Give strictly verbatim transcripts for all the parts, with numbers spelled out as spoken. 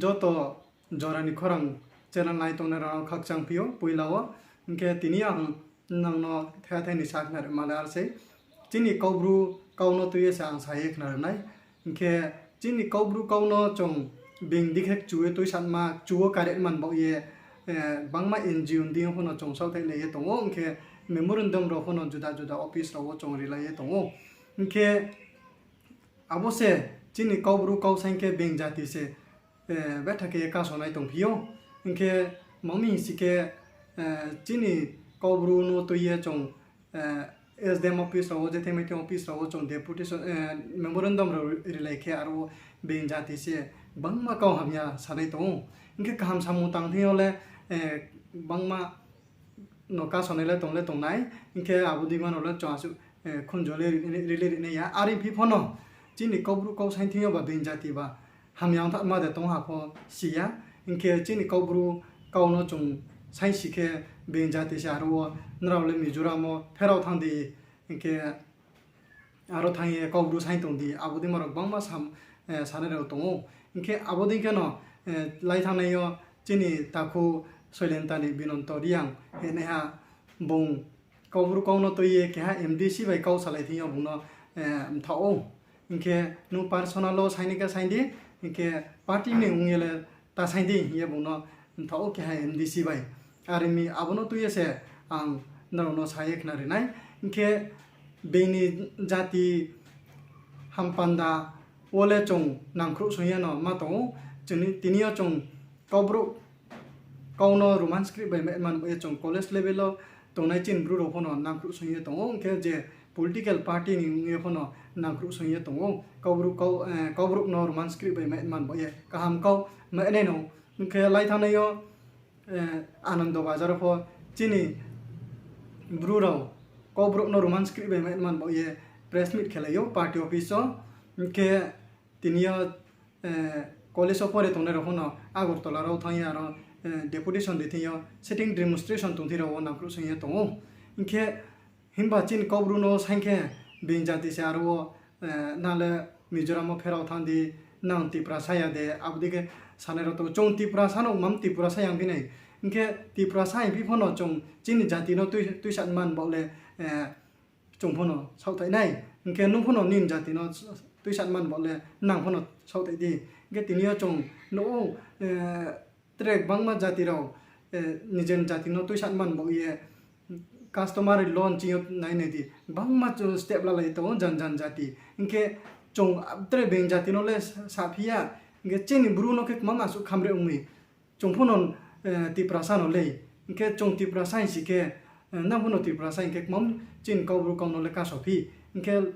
Joto jora ni khorang channel nai tongnai rao no khakchang phi ou poila wo. Hing khe tini ang nang no thai thai ni sakhnari ma le ar sei. Chini Kaubru kau no tui ye se ang sa ye khnari nai. Hing khe chini Kaubru kau no chung being di khe kchu ye tuisanma, kchu wo kare man baoh ye, bangma N G O ni deing yo pho no chung saohthai lai ye tong ou. Hing khe memorandum rao pho no juda juda office rao wo chung rilai ye tong ou. Hing khe abo se chini Kaubru kau saing khe being jati se betha khe ye kasonai tongphi ou. Hing khe mami hing si khe, chini Kaubru no tui ye chung S D M office rao wo, je themai thing office rao wo chung deputation, memorandum rao rilai khe aro being jati se bangma kau hamya sanai tong ou. Hing khe kaham samung tang thing yo le bangma no kasonai le tong le tongnai, hing khe abo deima rao le chung asuh khunju le rilai ri nai ya. Are phi pho no chini Kaubru kau saing thing yo ba being jati ba hamya ongthama de tong ha pho si ya. Hing khe chini Kaubru kau no chung saing si khe being jati se aro wo nrao le Mizoram wo pherao thanng di, hing khe aro thanng ye Kaubru saing tong di, abo deima rao gbangma sanai rao tong ou. Hing khe abo dei khe no, lai thanngnai yo chini takhu Soilenta ni Binonto Reang hinaiha bung Kaubru kau no tui ye keha M D C bai kau salai thing yo bung no mthaoh ou. Hing khe nung personal wo saing ni khe saing di, hing khe party ni ong ye le ta saing di hing ye bung no mthaoh ou keha M D C bai. Are mi abo no tui ye se ang nrao no sa ye khnari nai. Hing khe being ni jati hampanda wo le chung nangkhruh song ye no ma tong ou. Tini yo chung Kaubru kau no Roman script bai mai man baoh ye chung college level wo tongnai chini Bru rao pho no nangkhruh song ye tong ou, hing khe je political party ni ong ye pho no nangkhruh song ye tong ou. Kaubru no Roman script bai mai man baoh ye kaham kau mai nai no. Hing khe lai thanngnai yo Anando Bazar wo pho chini Bru rao Kaubru no Roman script bai mai man baoh ye press meet khelai ou party office wo. Hing khe tini yo college wo pore tongnai rao pho no Agartala rao thanng ye aro deputation ri thing yo sitting demonstration tong thing rao wo nangkhruh song ye tong ou. Hing khe himba chini Kaubru no saing khe being jati se aro wo, nang le Mizoram wo pherao thanng di, nang Tiprasa ya de, abo dei khe sanai rao tong ou. Chung Tiprasa no mam Tiprasa yang phi nai. Hing khe Tiprasa hing phi pho no chung chini jati no tuisan man baoh le chung pho no saohthai nai. Hing khe nung pho no nini jati no tuisan man baoh le nang pho no saohthai di. Hing khe tini yo chung nuh ou, tre gbangma jati rao nijeni jati no tuisan man baoh ye customary law ni ching yo nai nai di, gbangma chung step lalai tong ou jan jan jati. Hing khe chung tre being jati no le saphi ya. Hing khe chini Bru no khe kma ma suh khamre ong mi. Chung pho no Tiprasa no lei. Hing khe chung Tiprasa hing si khe, nang pho no Tiprasa hing khe kma chini Kaubru kau no le kasophi. Hing khe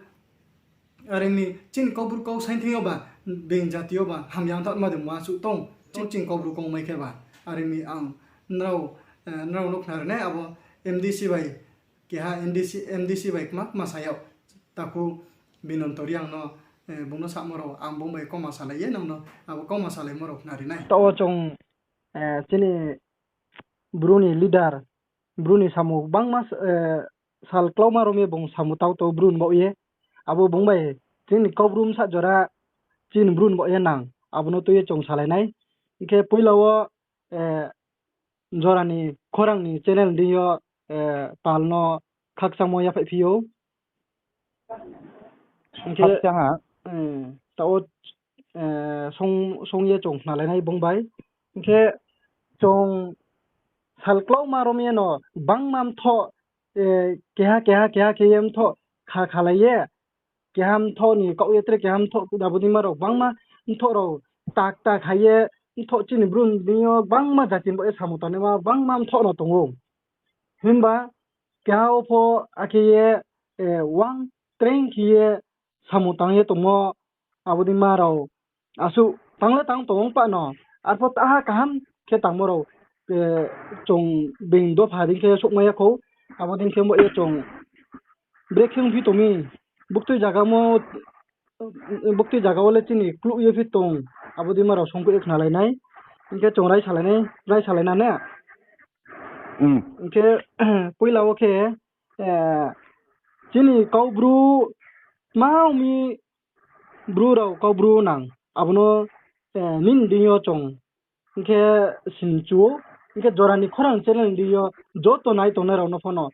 are mi chini Kaubru kau saing thing yo ba, being jati yo ba hamya ongthama de ma suh tong. Chini Kaubru kau mai khe ba. Are mi ang nrao no khnari nai abo M D C bai, keha M D C bai kma kma sa yag takhu Binonto Reang no, bung no samo rao ang bung bai kauma salai ye nang no abo kauma salaimo rao khnari nai. Taoh wo chung chini Bru ni leader, Bru ni samung gbangma sal klauma rom ye bung samung tau tong Bru ni baoh ye. Abo bung bai chini Kaubru bsa jora chini Bru ni baoh ye nang, abo no tui ye chung salai nai. Hing khe poila wo jora ni khorang ni channel deing yo pal no khakchangmo yaphaih phi ou. Hing khe taoh wo song ye chung khnalai nai bung bai. Hing khe chung sal klauma rom ye no gbangma mthoh, keha keha keha khe ye mthoh kha khalai ye, keha mthoh ni kaoh ye tre keha mthoh abo deima rao gbangma mthoh rao tak tak hai ye mthoh chini Bru ni deing yo gbangma jati ni baoh ye samung tangnaima gbangma mthoh no tong ou. Himba keha wo pho akhe ye wang treng khe ye samung tang ye tongmo abo deima rao asuh tang le tang tong ong pah no. Arpho taha kaham khe tangmo rao chung being dopha dei khe souhmai ya khou. Abo dei khe bo ye chung brekhe ongphi tong mi, buktui zaga wo, buktui zaga wo le chini kluh ye phi tong, abo deima rao songkhuh ye khnalai nai. Hing khe chung raisalai na ne. Hing khe poila wo khe chini Kaubru tma ong mi, Bru rao Kaubru nang, abo no nini deing yo chung hing khe simchu ou, hing khe jora ni khorang channel ni deing yo joto nai tongnai rao no pho no,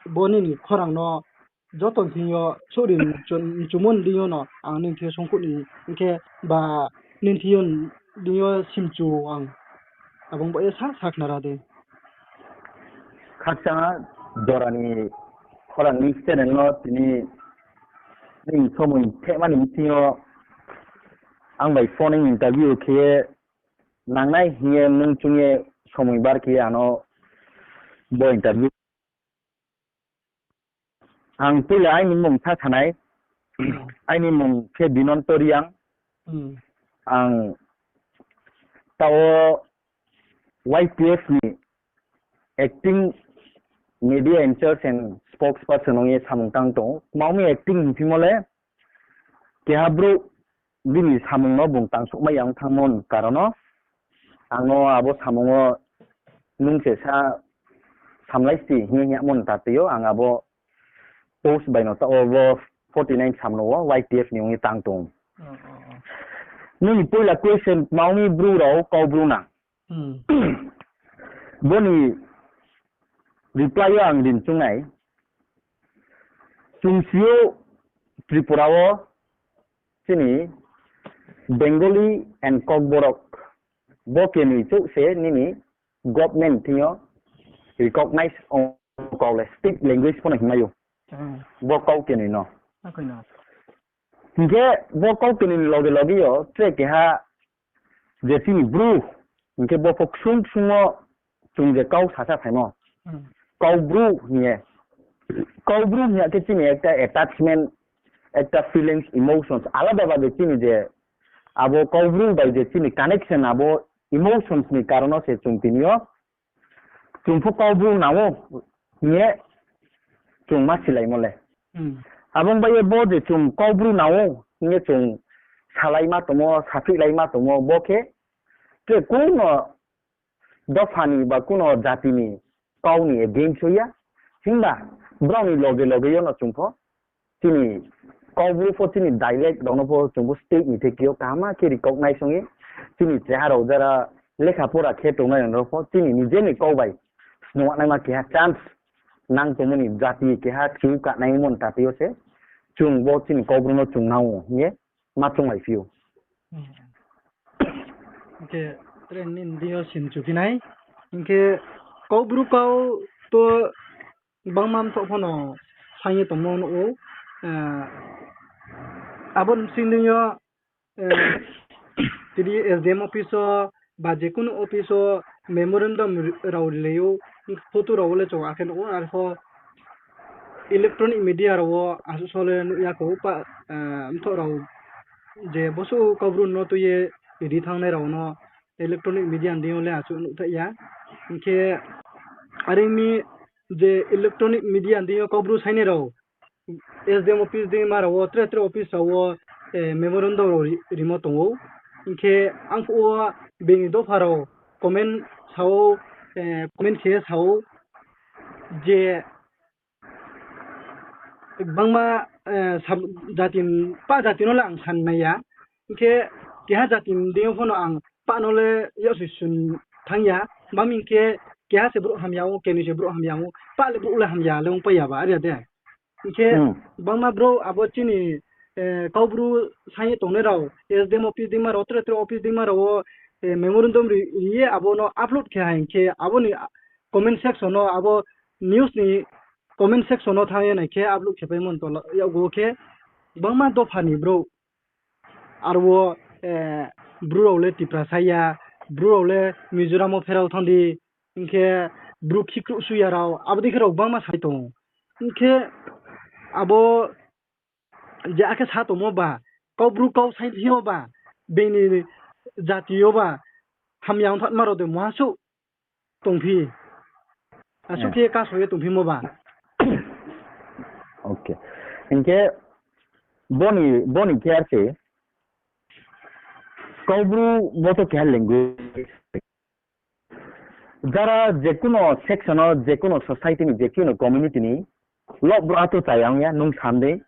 bo nini khorang no joto ni thing yo sori mchumo ni deing yo no ang nini thing yo songkuh ni, hing khe ba nini thing yo deing yo simchu ang. Abo ong ba ye sa sakhnari di. Khakchang jora ni khorang ni channel no tini nini somoi thehma ni bsing yo ang bai phone interview khe ye nangnai hing ye nung chung ye somoi bar khe ye ano bo interview. Ang poila aini mmung sa sanai, aini mmung khe Binonto Reang. Ang tao Y T F ni acting media in charge and spokesperson ong ye samung tang tong ou. Kma ong mi acting hingphimo le keha brouh bini samung no bung tangsouhmai ya ong thanngmo ni karon no ang no abo samung wo nung se sa samlai si hing ye hingmo ni ta tui yo ang abo post bai no taoh wo bo forty nine samno wo Y T F ni ong ye tang tong. Nini poila question kma ong mi bru rao kau bru nang. Bo ni reply yo ang rin chung nai. Chung si ou Tripura wo chini Bengali and Kokborok bo kenoi chouh se nini government thing yo recognize ong kau le state language pho no hingmai ou. Bo kau kenoi no. Hing khe bo kau kenoi ni loge loge yo tre keha je chini bru, hing khe bo pho ksung ksung wo chung je kau sasa phaimo. Kau bru hing ye. Kau bru hing ya khe chini ekta attachment, ekta feelings, emotions alada ba je chini je abo kau bru bai je chini connection abo emotions ni karon no se chung tini yo chung pho kau bru nang ou hing ye chung ma silaimo le. Abo ong bai ye bo je chung kau bru nang ou hing ye chung salaima tongmo, saphihlaima tongmo bo khe tre kuno dopha ni ba kuno jati ni kau ni against ong ya. Himba brao ni loge loge yo no chung pho chini kau bru pho chini dialect rao no pho chung pho state ni theke yo kaham khe recognize ong ye chini cheha rao jara lekha pora khe tongnai rao no pho chini nije ni kau bai snungnaima keha chance nang tongmo ni jati keha chu kanaimo ni ta tui yo se chung bo chini kau bru no chung nang ou hing ye ma chounglaiphi ou. Hing khe tre nini deing yo simchu phi nai. Hing khe kau bru kau to gbangma mthoh pho no saing ye tongmo nuh ou. Abo ni bsing deing yo tini S D M office wo ba je kuno office wo memorandum rao rilai ou, photo rao wo le chung akhe nuh ou, arpho electronic media rao wo asuh so le nuh ya khou, mthoh rao je bosuh kau bru no tui ye ri thanngnai rao no electronic media ni deing yo le asuh nuhthai ya. Hing khe are mi je electronic media ni deing yo kau bru sainai rao S D M office deingma rao wo, tre tre office rao wo memorandum rao rimo tong ou. Hing khe arphuh wo bini dopha rao comment sa ou, comment khe sa ou je gbangma jati, pah jati no le ang san nai ya. Hing khe keha jati ni deing yo pho no ang pah no le yaksi sun thanng ya. Bami hing khe keha se brouh hamya ou, kenoi se brouh hamya ou, pah le brouh le hamya le ongpai ya ba, are ya de. Hing khe gbangma brouh abo chini kau bru saing ye tongnai rao, S D M office deingma rao, tre tre office deingma rao wo memorandum ri ye abo no upload khe ha hing khe abo ni comment section no, abo news ni comment section no thanng ye nai khe upload khe paimo ni tola yakgu khe gbangma dopha ni brouh. Aro wo bru rao le Tiprasa ya, bru rao le Mizoram wo pherao thanng di, hing khe bru khikhruh suya rao, abo dei khe rao gbangma sai tong ou. Hing khe abo je akhe sa tongmo ba, kau bru kau saing thing yo ba, bini jati yo ba, hamya ong thanngma rao de muha suh tongphi. Asuh khe kaso ye tongphimo ba. Hing khe bo ni khe ar se, kau bru bo to keha language. Jara jekuno section wo, jekuno society ni, jekuno community ni, loh brouhha to chaya ong ya, nung sam dei.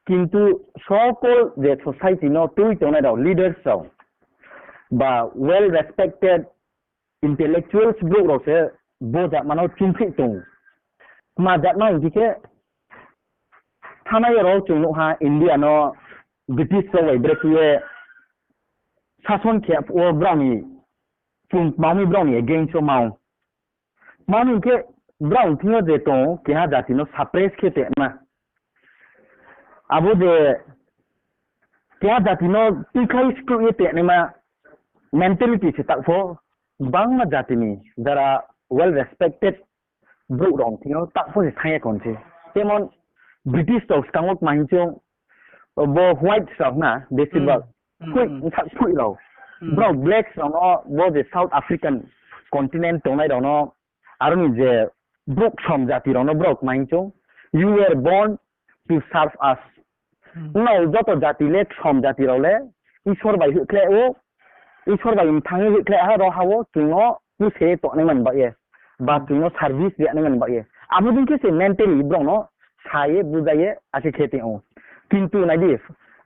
Kintu sokol je society no tui tongnai rao, leaders rao, ba well respected intellectuals brouh rao se bo jatma no chungphrih tong. Tma jatma hing di khe, thanai yo rao chung nuh ha India no British rao bai brekhe ye sason khe phuh wo brao ni chung tma mi brao ni against wo ma ong. Tma hing khe brao thing yo je tong keha jati no suppress khe tongnaima. Abo je keha jati no tikhlai skruh ye tongnaima mentality se taoh pho gbangma jati ni jara well respected brouh rao thing yo taoh pho se thanng ye kon se. Jemon British rao skang wo tma hing chung, bo whites rao na, besi ba, phoih, bsa phoih rao. Brao blacks rao no, bo je South African continent tongnai rao no, aro ni je brouh ksom jati rao no brao tma hing chung, "You were born to serve us." Nrao joto jati le, ksom jati rao le, Isor bai hoihkhlai ou, Isor bai mthang ye hoihkhlai ha, ro ha wo chung no puse ye tongnaima ni baoh ye, ba chung no service ri naima ni baoh ye. Abo dei khe se mentally brao no sa ye, buja ye, akhe khe tong ou. Kintu nai di,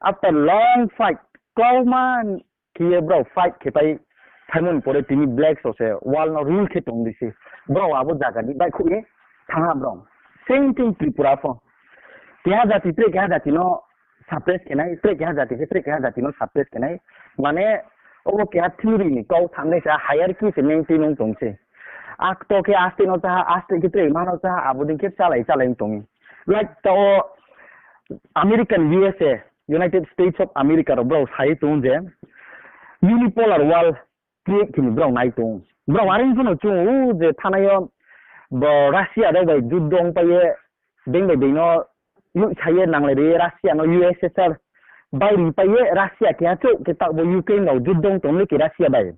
after long fight, klauma khe ye brao fight khe pai phaimo ni pore tini blacks rao se world no rule khe tong di se. Brao abo zaga ni baihkhouh ye thanng ha brao. Same thing Tripura pho. Keha jati tre keha jati no suppress khe nai, tre keha jati khe tre keha jati no suppress khe nai. Mane, obo keha theory ni kau thanng nai sa hierarchy se maintain ong tong se. Akto khe aste no chá ha, aste khe tre ma no chá ha, abo dei khe chálai chálai ong tong mi. Like tao American U S A, United States of America rao brao sa ye tong je unipolar world create khe ni brao nai tong. Brao are pho no chung ou je thanai yo bo Russia rao bai juddo ong pai ye, being bai being no nuhsa ye nanglai ri ye Russia no U S S R bai ri pai ye Russia keha chouh khe taoh bo Ukraine rao juddo ong tong le khe Russia bai.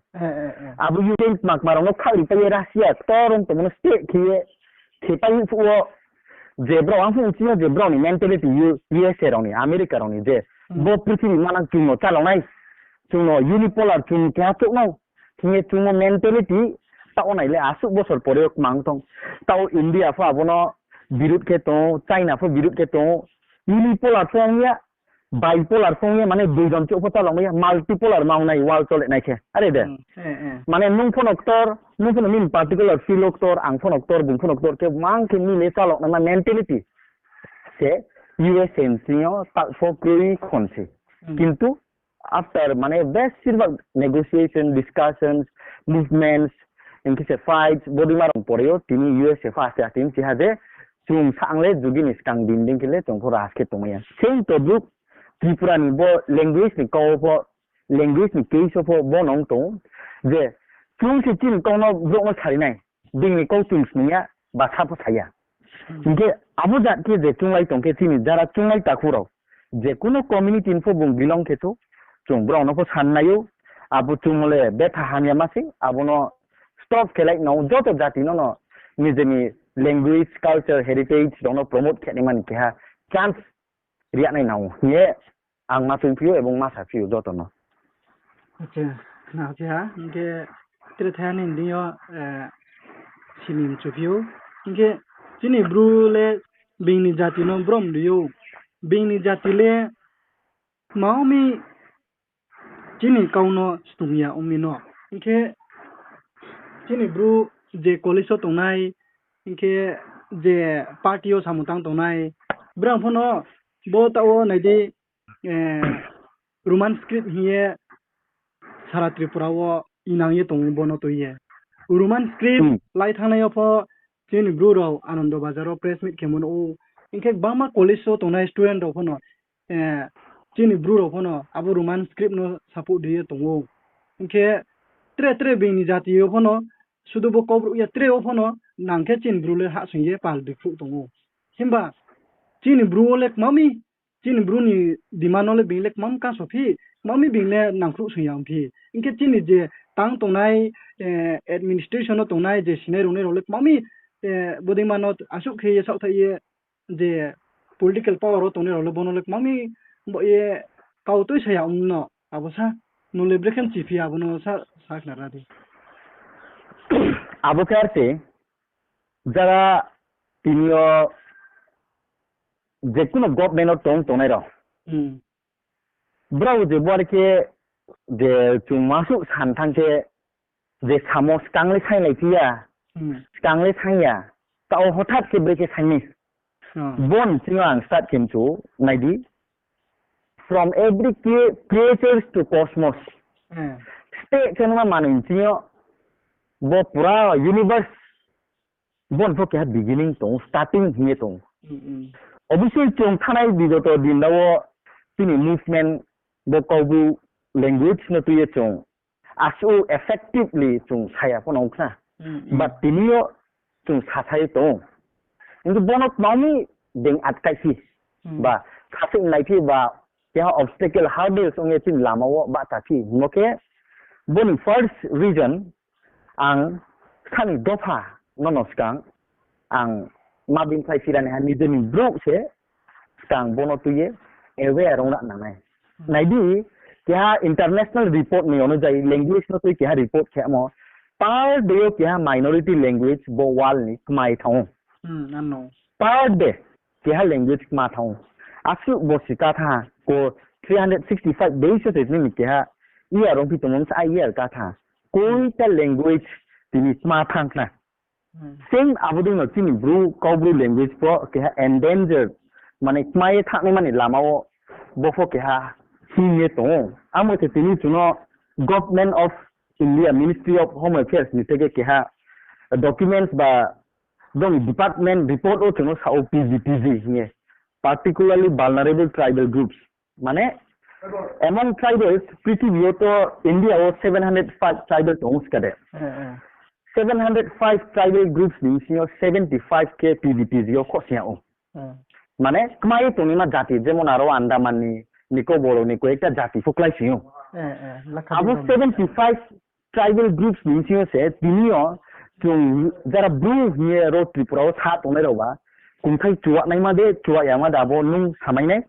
Abo Ukraine tma tma rao no khaoh ri pai ye Russia ktor ong tongmo no steh khe ye khe pai phuh wo je brao ang phuh chini je brao ni mentality U-, U S A rao ni, America rao ni je bo prithibi manang chung no chálao nai, chung no unipolar chung keha chouh nai, hing ye chungmo mentality taoh wo nai le asuh bosor pore yo kmang tong. Taoh India pho abo no birud khe tong ou, China pho birud khe tong ou, unipolar pho ong ya, bipolar pho ong ya, mane dui jon chouh pho chálao mai ya, multipolar ma ong nai world chole nai khe. Are de? Mane nung pho no ktor, nung pho no nini particular field wo ktor, ang pho no ktor, bung pho no ktor khe mang khe mile chálao naima mentality se U S A ni sing yo taoh pho kroi khon se. Kintu after mane besir bak negotiation, discussions, movements, hing khe se fights, bodei ma rao pore yo tini U S A pho aste aste mchi ha je chung sang le judi ni skang din dei khe le chung pho ras khe tongmai ya. Same todrup Tripura ni bo language ni kau pho, language ni case wo pho bo no ong tong ou je chung se chini kau no brouh no sari nai, being ni kau chung snung ya, ba sa pho sa ya. Hing khe abo jat khe je chunglai tong khe chini jara chunglai takhu rao, je kuno community ni pho bung belong khe thou, chung brao no pho san nai ou, abo chungmo le betha hamya ma se, abo no stop khe lai nang ou, joto jati no no nijeni language, culture, heritage rao no promote khe naima ni keha chance ri ya nai nang ou hing ye ang ma choungphi ou ebong ma saphi ou joto no. Acha, khna khe ha, hing khe tre thaiha ni deing yo, eh, sini mchuphi ou. Hing khe chini Bru le being ni jati no brom ri ou. Being ni jati le tma ong mi chini kau no snung ya ong mi no. Hing khe chini Bru je college wo tongnai, hing khe je party yo samung tang tongnai, brang pho no bo taoh wo nai di, eh, Roman script hing ye sara Tripura wo inang ye tong ou bo no tui ye. Roman script lai thanngnai yo pho chini Bru rao Anando Bazar wo press meet khemo no ou. Hing khe gbangma college wo tongnai student rao pho no, eh, chini Bru rao pho no abo Roman script no support ri ye tong ou. Hing khe tre tre being ni jati yo pho no, sudu bo Kaubru ya tre wo pho no, nang khe chini Bru le hahsoing ye pal di khruh tong ou. Himba chini Bru wo le kma mi, chini Bru ni demand no le being le kma mi kaso phi, kma mi being le nangkhruh soing ya ong phi. Hing khe chini je tang tongnai, eh, administration no tongnai je sinai rungnai rao le kma mi, eh, bodei ma no asuh khe ye saohthaih ye je political power wo tongnai rao le bo no le kma mi bo ye kau tui sa ya ong no, abo sa, nung le brekhe mchiphi abo no sa, sa khna ra di. Abo khe ar se, jara tini yo je kuno government wo tong tongnai rao. Brao je bo are khe je chung masuh san thanng khe, je samo skang le sainglai phi ya, skang le saing ya, taoh hothat khe brekhe saing mi. Bo ni ching yo ang start khe mchu, nai di. From every cre-, creatures to cosmos. Steh khe nma manoi ni ching yo, bo pura universe, bo ni pho keha beginning tong, starting hing ye tong. Obviously chung thanai bigoto din rao wo chini movement, bo Kaubru language no tui ye chung asuh effectively chung sa ya pho no ong khna. But tini yo chung sasa ye tong. Hing khe bo no tma mi being atkai phi, ba khasouh nai phi, ba keha obstacle, hurdles ong ye chini lama wo bahcha phi hingmo khe, bo ni first reason, ang sani dopha no no skang ang ma bini phai phira naiha, nijor ni brouh se skang bo no tui ye aware ong ra nangnai. Nai di, keha international report ni onujai language no tui keha report khemo, per day yo keha minority language bo world ni kmai thanng ou. Per day keha language kma thanng ou. Asuh bo si ka tha, ko three hundred sixty five days yo se tini ni keha year ong phi tongmo sa year ka tha. Koita language tini kma thanng khna. Same abo dei no chini Bru, Kaubru language pho keha endangered, mane kma ye thanngnaima ni lama wo bo pho keha hing ye tong ou. Amo se tini chung no Government of India, Ministry of Home Affairs ni theke keha documents ba boni department report wo chung no sa ou P G P G hing ye, particularly vulnerable tribal groups. Mane, among tribals, prithibi yo to India wo seven hundred five tribal tong ou ska de. Seven hundred five tribal groups ni bsing yo seventy five khe P G P G yo khohsing ya ou. Mane, kma ye tongnaima jati, jemon aro Andaman ni, Nicobar ni koyekta jati pho klái sing ou. Abo seventy five tribal groups ni bsing yo se tini yo chung jara Bru hing ye ro Tripura wo sa tongnai rao ba, kungthai chuanaima de, chua yama de abo nung samai nai.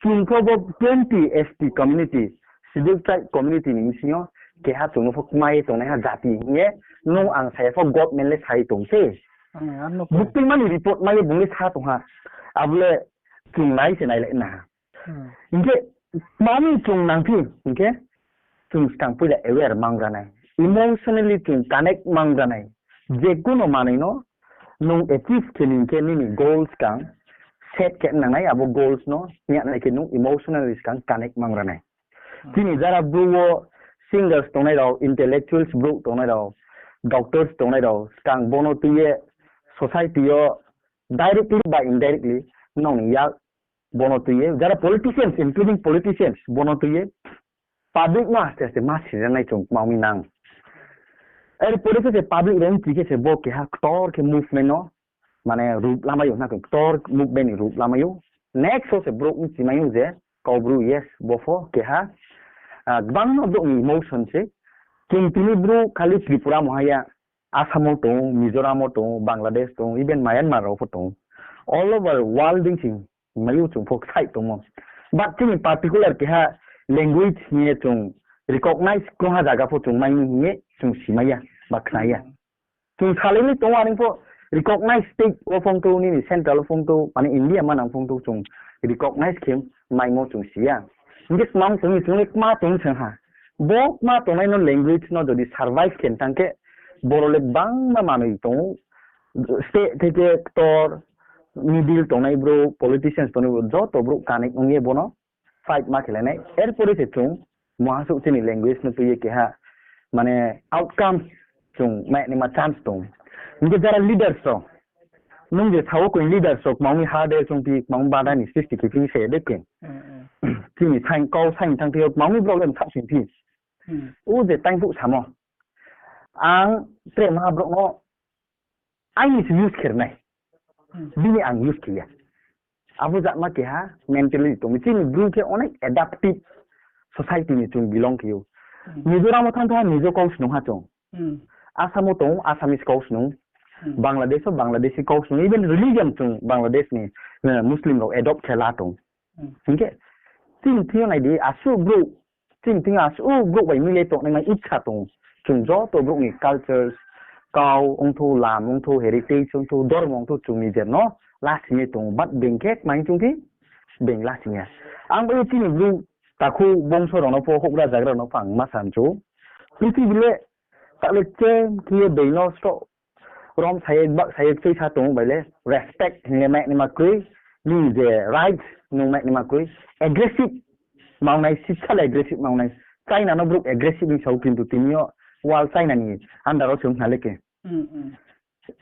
Chung pho bo twenty S T community, Scheduled Tribe community ni bsing yo keha chung no pho kma ye tongnaiha jati hing ye nung ang sa ya pho government le sa ye tong se. Buktui mani report mai ye bung le sa tong ha. Abo le chung nai se nailai na ha. Hing khe, tma mi chung nang phi, hing khe, chung skang poila aware mang ra nai. Emotionally chung connect mang ra nai. Je kuno manoi no, nung achieve khe ni hing khe nini goals skang set khe nang nai, abo goals no hing ya nai khe nung emotionally skang connect mang ra nai. Chini jara Bru wo singers tongnai rao, intellectuals brouh tongnai rao, doctors tongnai rao, skang bo no tui ye society yo directly ba indirectly nung ni yak bo no tui ye, jara politicians, including politicians, bo no tui ye, public no aste aste ma siranai chung kma mi nang. Er pore khe se public rao ni khe se bo keha ktor khe movement no, mane rup lamai ou, na ktor movement ni rup lamai ou. Next wo se brouh bchi mai ou je, Kaubru, yes, bo pho keha, ah, gbang no brouh ni emotion se. Chung tini Bru khali Tripura mo ha ya, Assam wo tong ou, Mizoram wo tong ou, Bangladesh tong ou, even Myanmar rao pho tong ou. All over world dei sing mai ou chung pho ksaih tongmo. But chini particular keha language hing ye chung recognize krungha zaga pho chung mai ni hing ye chung simai ya, ba khna ya. Chung salai ni tong ou, are pho recognize state wo phongthou, nini central wo phongthou, mane India manang phongthou chung recognize khe maimo chung si ya. Hing khe kma tong ni chung le kma tong seng ha. Bo kma tongnai no language no jodi survive khe thanng khe, boro le gbangma manoi tong ou. State theke ktor, middle tongnai brouh, politicians tongnai brouh, joto brouh connect ong ye bo no fight ma khe lai nai. Er pore se chung, muhasuh chini language no tui ye keha, mane outcome chung mai naima chance tong. Hing khe jara leaders rao, nung je sa wo koi leaders rao, kma mi ha de chung phi, kma mi bada ni sristi khe phi se de khe. Chini saing kau saing thanng phi yo, kma mi brouh le mthaoh sing phi. O je taingphuh samo. Ang tre maha brouh no aini se use khe ri nai. Bini ang use khe ya. Abo jatma keha mentality tong mi. Chini Bru khe onek adaptive society ni chung belong khe ou. Mizoram wo thanng thanng ha Mizo kau snung ha chung. Assam wo tong ou, Assamese kau snung. Bangladesh wo Bangladeshi kau snung. Even religion chung Bangladesh ni, eh, Muslim rao adopt khe la tong. Hing khe, chini thing yo nai di, asuh brouh, chini thing yo asuh brouh bai mile tongnaima icha tong ou. Chung joto brouh ni cultures, kau ongthou, lam ongthou, heritage ongthou, dormo ongthou, chung nijer no lasing ye tong ou. But being khe kma hing chung phi, being lasing ya. Ang bai chini Bru takhu bongso rao no pho, houhgra zagra rao no pho ang ma sa mchu. Prithibi le, ta le chem khe ye being no sroh rom sa ye, bak sa ye, tuisa tong ou bai le, respect hing le mai naima kroi, nini je right nung mai naima kroi, aggressive ma ong nai, sisa le aggressive ma ong nai. China no brouh aggressive hing sa ou, kintu tini yo world China ni under wo se ong khna le khe.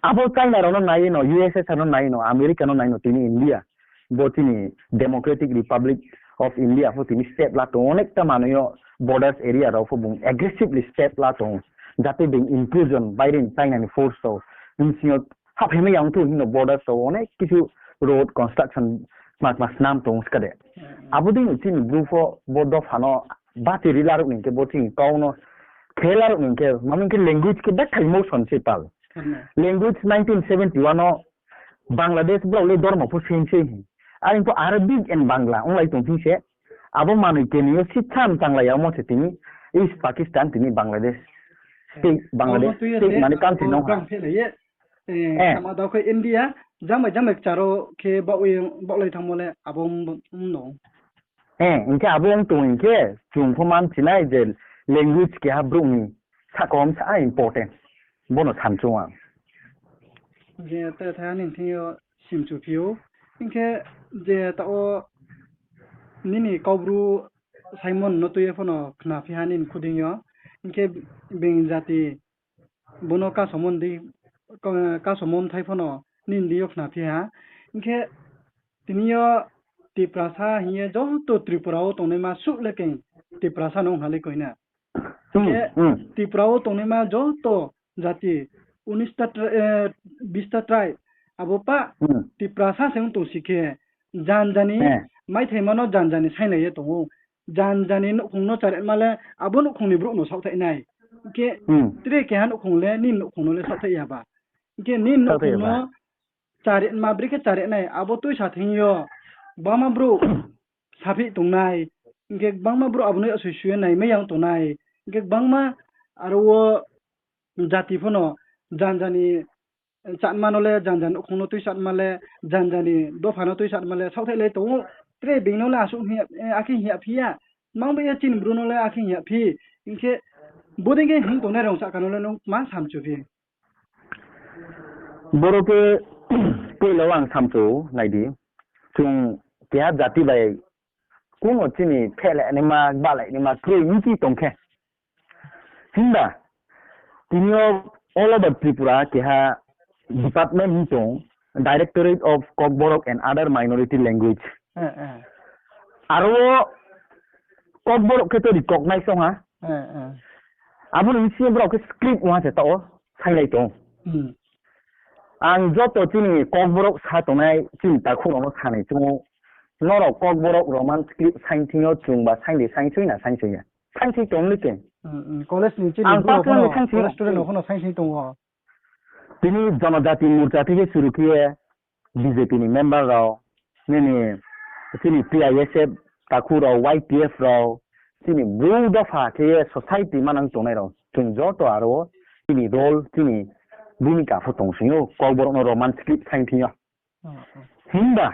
Abo China rao no nai ye no, U S S R no nai ye no, America no nai no, tini India, bo chini Democratic Republic of India pho tini step la tong ou, অনেকটা manoi yo borders area rao pho bung aggressively step la tong ou, jate being intrusion, baire ni China ni force rao bsing yo haphaimai ya ong thou hing no borders rao অনেক কিছু road construction kma kma snam tong ou ska de. Abo dei no chini Bru pho bo dopha no bati ri laruh ni hing khe, bo chini kau no khe laruh ni hing khe, mami khe language khe betha emotion se pal. Language nineteen seventy one no Bangladesh brao le dormo pho same se hing. Are pho Arabic and Bangla onglai tong thing se. Abo manoi keni yo sitha mtanglai yamo se tini East Pakistan, tini Bangladesh state, Bangladesh state mani country no ha. Sama dao khe India, jamai jamai kcharo khe baohlai thanngmo le abo no. Hing khe abo ong tong hing khe, chung pho manchi nai je language keha brouh ni sahka wo bsa important. Bo no samchung ang. Je te thaiha ni thing yo simchu phi ou. Hing khe je taoh wo nini Kaubru Simon no tui ye pho no khna phi ha nini khuding yo. Hing khe being jati bo no kasomo mthai pho no nini deing yo khna phi ha. Hing khe tini yo Tiprasa hing ye joto Tripura wo tongnaima suh le khe Tiprasa no ong ha le koi na. Hing khe Tripura wo tongnaima joto jati, unis ta, bis ta tribe, abo pah Tiprasa se ong tong si khe, janja ni maithaima no janja ni sainglai ye tong ou. Janja ni nouhkhong no charitma le abo nouhkhong ni brouh no saohthaih nai. Hing khe tre keha nouhkhong le nini nouhkhong no le saohthaih ya ba. Hing khe nini nouhkhong no charitma brekhe charit nai, abo tuisa thing yo gbangma brouh saphih tongnai, hing khe gbangma brouh abo no yasoi sui ye naimai ya ong tongnai, hing khe gbangma aro wo jati pho no janja ni chatma no le, janja nouhkhong no tuisatma le, janja ni dopha no tuisatma le saohthaihlai tong ou. Tre being no le asuh hing ya, akhe hing ya phi ya, mang bai ye chini Bru no le akhe hing ya phi. Hing khe bodei khe hing tongnai rao sahka no le nung ma samchu phi? Boro khe poila ang samchu nai di. Chung keha jati bai kuno chini phehlainaima, gbalai naima kroi hing khe tong khe. Himba, tini yo all over Tripura keha department hing tong, Directorate of Kokborok and Other Minority Language. Aro wo Kokborok khe to recognize ong ha. Abo ni bsing yo brao khe script ong ha se taoh wo sainglai tong. Ang joto chini Kokborok sa tongnai chini takhu rao no sanai chung ou, nrao Kokborok Roman script saing thing yo chungba saing de, saing soi na, saing soi ya. Saing soi tong le khe. College ni chini ang brouh rao pho no, college student rao pho no saing soi tong ou. Tini Jonojati Morcha theke suru khe ye B J P ni member rao, nini chini T I S F takhu rao, Y T F rao, chini Bru dopha khe ye society manang tongnai rao, chung joto aro wo chini role, chini bhumika pho tong sing ou, Kokborok no Roman script saing thing yo. Himba,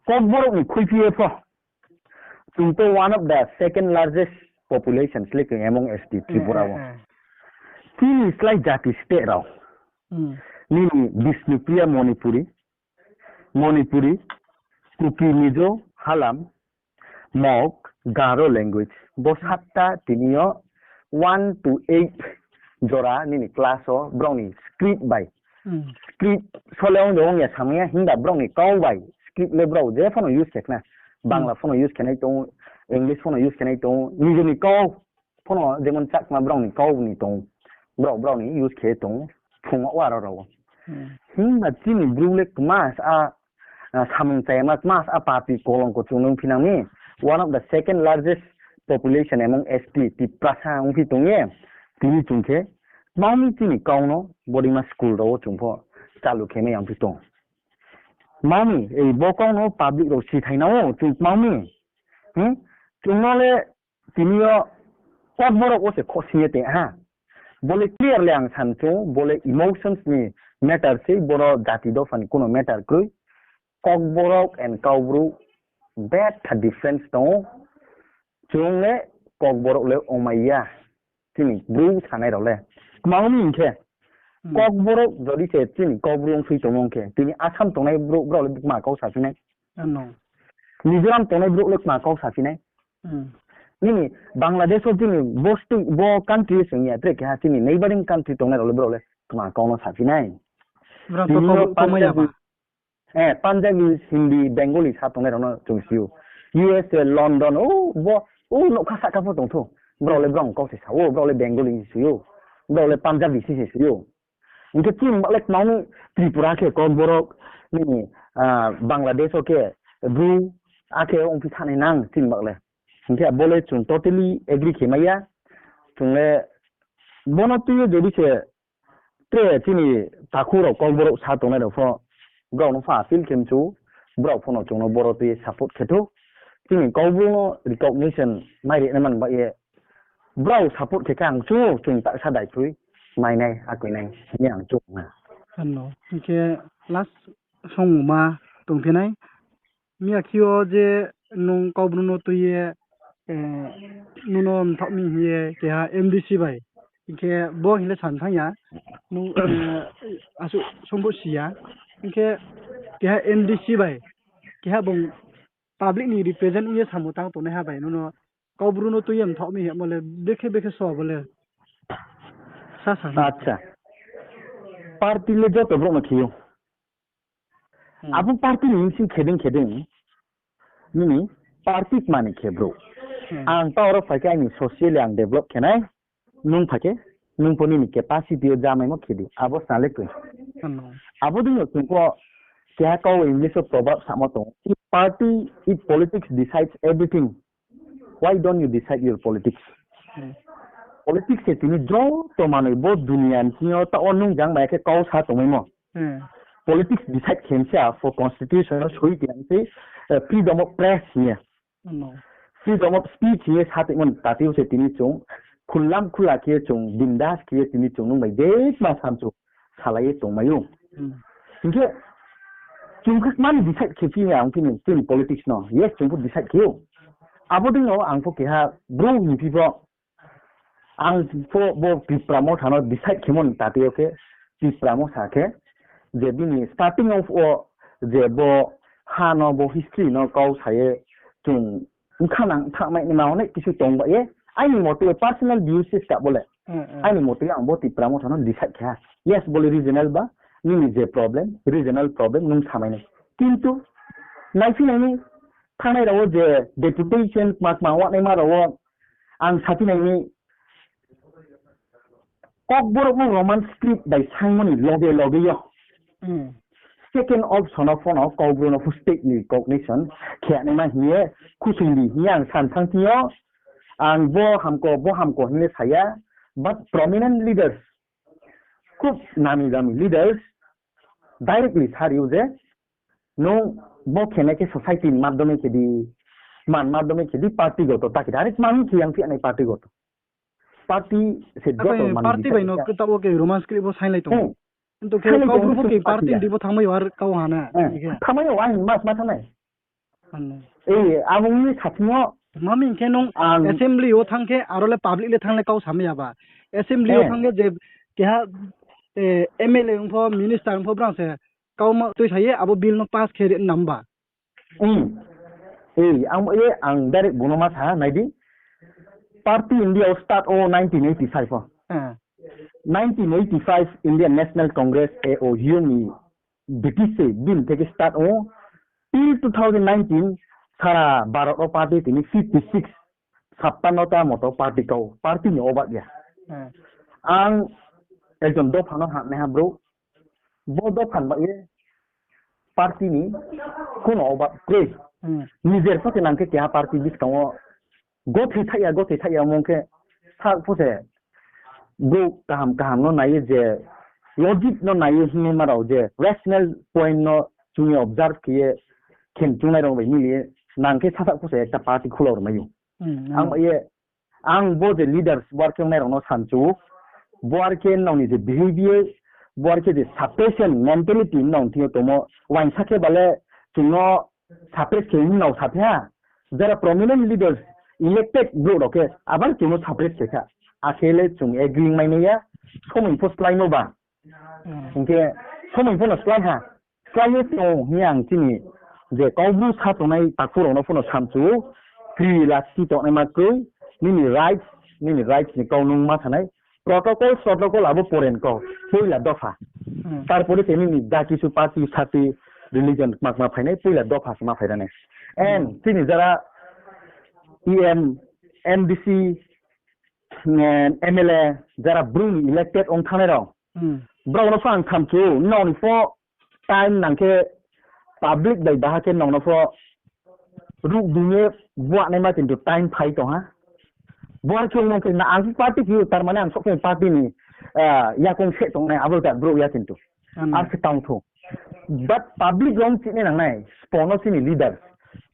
Kokborok ni khuiphi ye pho, chung to one of the second largest population le khe among S T Tripura wo. Chini slái jati state rao, nini Bishnupriya Manipuri, Manipuri, Kuki, Mizo, Halam, Mog, Garo language. Bo satta tini yo one to eight jora nini class wo brao ni script bai. Script sole ong de ong ya samai ya, himba brao ni kau bai. Script le brao je pho no use khe khna. Bangla pho no use khe nai tong ou, English pho no use khe nai tong ou, nijor ni kau pho no, jemon Chakma brao ni kau ni tong ou, brao brao ni use khe tong ou, phrung wo aro rao wo. Himba chini Bru le kma sa, samung chayama kma sa papi kolongko chung nung phi nang mi, one of the second largest population among S T, Tiprasa ongphi tong ye, tini chung khe, tma mi chini kau no bodeima school rao wo chung pho chalu khe mai ya ongphi tong. Tma mi, ei bo kau no public rao sithai nang ou, chung tma mi, chung no le tini yo Kokborok wo se khosing ye tong ha. Bo le clearly ang san chung, bo le emotions ni matter sei, boro jati dopha ni kuno matter kroi. Kokborok and Kaubru betha difference tong ou. Chung le Kokborok le ongmai ya. Chini Bru sanai rao le. Kma ong mi hing khe, Kokborok jodi se chini Kaubru ong sui tongmo ong khe, tini Assam tongnai brouh, brao le kma kau saphi nai. Mizoram tongnai brouh le kma kau saphi nai. Nini Bangladesh wo chini bo state, bo country sing ya, tre keha chini neighboring country tongnai rao le brao le kma kau no saphi nai. Tini yo Punjabi, Hindi, Bengali sa tongnai rao no chung si ou. U S A, London, o, bo, o, nougkha sahka pho tong thou. Brao le brao kau se sa ou, brao le Bengali si ou. Brao le Punjabi si se si ou. Hing khe chini ba le kma ni Tripura khe Kokborok nini, Bangladesh wo khe Bru, akhe ongphi thanai nang chini ba le. Hing khe abo le chung totally agree khe mai ya. Chung le bo no tui ye jodi se tre chini takhu rao Kokborok sa tongnai rao pho, brao no pho appeal khe mchu, brao pho no chung no boro tui ye support khe thou. Chini Kaubru no recognition mai ri nai man ba ye, brao support khe khe ang chu chung taksa daiphroi mai nai, akoi nai hing ye ang chu na. Hing khe last songmungma tongphi nai. Miya khe yo je nung Kaubru no tui ye, nung no mthaoh mi hing ye keha M D C bai. Hing khe bo hing le san thanng ya. Nung, asuh songbo si ya. Hing khe keha M D C bai, keha bung public ni represent ong ye samung tang tongnaiha bai nung no Kaubru no tui ye mthaoh mi hingmo le bekhe bekhe so bo le. Sa sa. Party le joto brouh no khe ou. Abo party ni bsing khe dei khe dei, nini party kma ni khe brouh. Ang taoh oro phai khe aini socially ang develop khe nai, nung phai khe, nung pho nini capacity yo jamaimo khe di, abo sna le kroi. Abo dei no chung pho keha kau English wo proverb samo tong, if party, if politics decides everything, why don't you decide your politics? Politics se tini joto manoi bo dunia ni thing yo taoh wo nung jang mai khe kau sa tongmaimo. Politics decide khe msa pho constitution wo soi khe msei, freedom of press hing ye, freedom of speech hing ye sa tongmo ni tati wo se tini chung khulam khula khe chung bindas khe ye tini chung nung bai je kma samchu salai ye tongmai ou. Hing khe chung khe kma ni decide khe phi ya ang chini, chini politics no, yes, chung pho decide khe ou. Abo dei no ang pho keha brouh hing phi pho, ang pho bo Tipra Motha no decide khemo ni tati yo khe, Tipra Motha khe, je bini starting of wo, je bo ha no bo history no kau sa ye chung bkha nang thanngmai naima onek kisu tong ba ye, aini mote yo personal views se ska bo le. Aini mote yo ang bo Tipra Motha no decide khe ha. Yes, bo le regional ba, nini je problem, regional problem nung samai nai. Kintu, naiphi nai ni, thanngnai rao wo je deputation kma kma wanaima rao wo, ang saphi nai ni, Kokborok no Roman script bai saingmo ni loge loge yo second option no pho no Kaubru no pho state ni recognition khe naima hing ye khusoing di hing ye ang san thanng thing yo, ang bo hamko, bo hamko hing le sa ya, but prominent leaders, খুব নামি দামি leaders directly sa ri ou je, nung bo khe nai khe society ni মাধ্যমে khe di, man মাধ্যমে khe di, partygoto ta khe di, are tma khe yang phi nai partygoto. Party se joto man party bai no khe taoh wo khe Roman script bo sainglai tong. Kintu khe Kaubru pho khe party di bo thanngmai yo ar kau ha na. Thanngmai yo, aini ma ma thanng nai. Ei, abo ni sathing yo. Mami hing khe nung assembly yo thanng khe, aro le public le thanng le kau samai ya ba. Assembly yo thanng khe je keha, M L A ong pho, minister ong pho brang se kau ma tuisa ye abo bill no pass khe ri nang ba. Ei, ang ye ang direct bung no ma sa nai di. Party India wo start ong ou nineteen eighty five wo. Nineteen eighty five Indian National Congress, A O U ni British se bini theke start ong ou. Till two thousand nineteen sara Bharat wo party tini fifty six, ছাপ্পান্ন ta moto party kau, party ni obak ya. Ang ekjon dopha no hamnaiha brouh, bo dopha ni ba ye party ni kuno obak kroi. Nijer pho se nang khe keha party buskang wo gothoi thaih ya, gothoi thaih ya mong khe, sa pho se brouh kaham kaham no nai ye je, logic no nai ye hingnaima rao je, rational point no chung ye observe khe ye khen chungnai rao bai mili ye, nang khe sasaoh pho se ekta party khula rimai ou. Ang ba ye, ang bo je leaders bo ar khe ongnai rao no sanchu ou, bo ar khe nrao ni je behavior, bo ar khe je suppression mentality nrao ni thing yo tongmo, uaingsa khe ba le chung no suppress khe nrao saphi ha. Jara prominent leaders, elected brouh rao khe abar chung no separate khe kha. Akhe le chung agree mai nai ya, somoi pho sláimo ba. Hing khe somoi pho no slái ha. Slái ye tong hing ye ang chini je Kaubru sa tongnai takhu rao no pho no samchu ou, kri lasi tongnaima kroi, nini rights, nini rights ni kau nung ma sanai, protocol, protocol abo poren kau, poila dopha. Tarpore se nini jati su party, sati, religion kma kma phainai, poila dopha se ma phai ra nai. And chini jara E M, M D C, M L A, jara Bru ni elected ong thanngnai rao, brao no pho ang samchu ou, nrao ni pho time nang khe public bai baha khe nrao no pho ruh ding ye buanaima kintu time phai tong ha. Bo ar khe ongmo khe na ang party khe ou, tar mane ang souh khe party ni yakoung seh tongnai abo ta brouh ya kintu. Ar khe tang thou. But public rao chini nangnai, spo no chini leaders.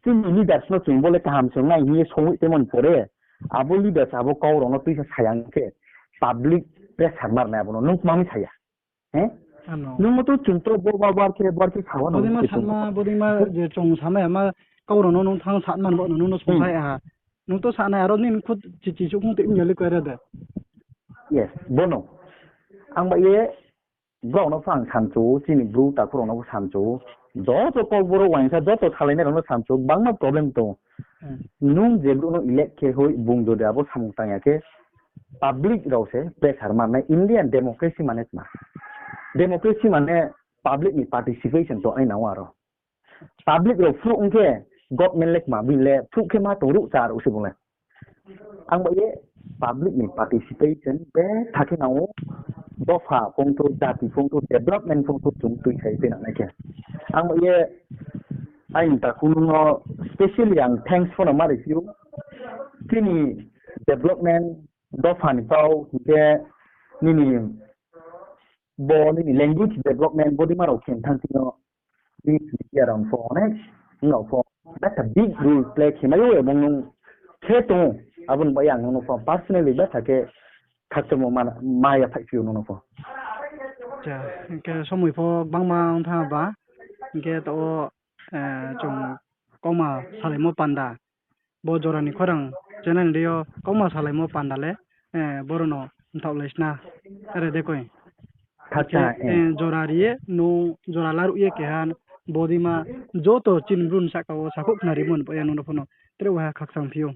Chini leaders no chung bo le kaham se ong nai hing ye song hoih temo ni pore, abo leaders abo kau rao no tuisa sayang khe public pressure mar nai abo no nung kma mi sa ya. Nung mo to chung to bo ba bar khe, bar khe sa wa no bodei ma je chung samai ma kau rao no nung thanng sa man bo no nung no songthai ha. Nung to sanai aro nini khud chichi suh khung tei mi ya le koi ra de. Yes, bo no. Ang bai ye brao no pho ang samchu ou, chini Bru takhu rao no pho samchu ou. Joto Kokborok uaingsa joto salainai rao no samchu ou, gbangma problem tong ou. Nung je brouh no elect khe hoih bung jodi abo samung tang ya khe public rao se pressure mar nai. Indian democracy mane tma? Democracy mane public ni participation tongnai nang ou aro. Public rao phruh ong khe government le kma bini le phruh khe ma tong ruh chá ruh se bung le. Ang bai ye public ni participation betha khe nang ou, dopha phongthu, jati phongthu, development phongthu chung tuisai tei nangnai khe. Ang bai ye aini takhu nung no specially ang thanks pho no ma ri phi ou. Chini development dopha ni kau hing khe nini bo nini language development bodei ma rao khe thanng thing yo, nini media rao pho onek, nrao pho betha big role play khe mai ou, ebong nung khe tong ou, abo ni bai ang nung no pho personally betha khe khakchangmo ma ya phaiphi ou nung no pho. Hing khe somoi pho gbangma ong thanng ba, hing khe taoh wo chung kauma salaimo panda, bo jora ni khorang channel ni deing yo kauma salaimo panda le boro no mthaohlai sna, are de koi. Jora ri ye nung jora laruh ye keha bodei ma joto chini Bru ni sahka wo sakhouh khnarimo ni bai ya nung no pho no tre uaiha khakchang phi ou.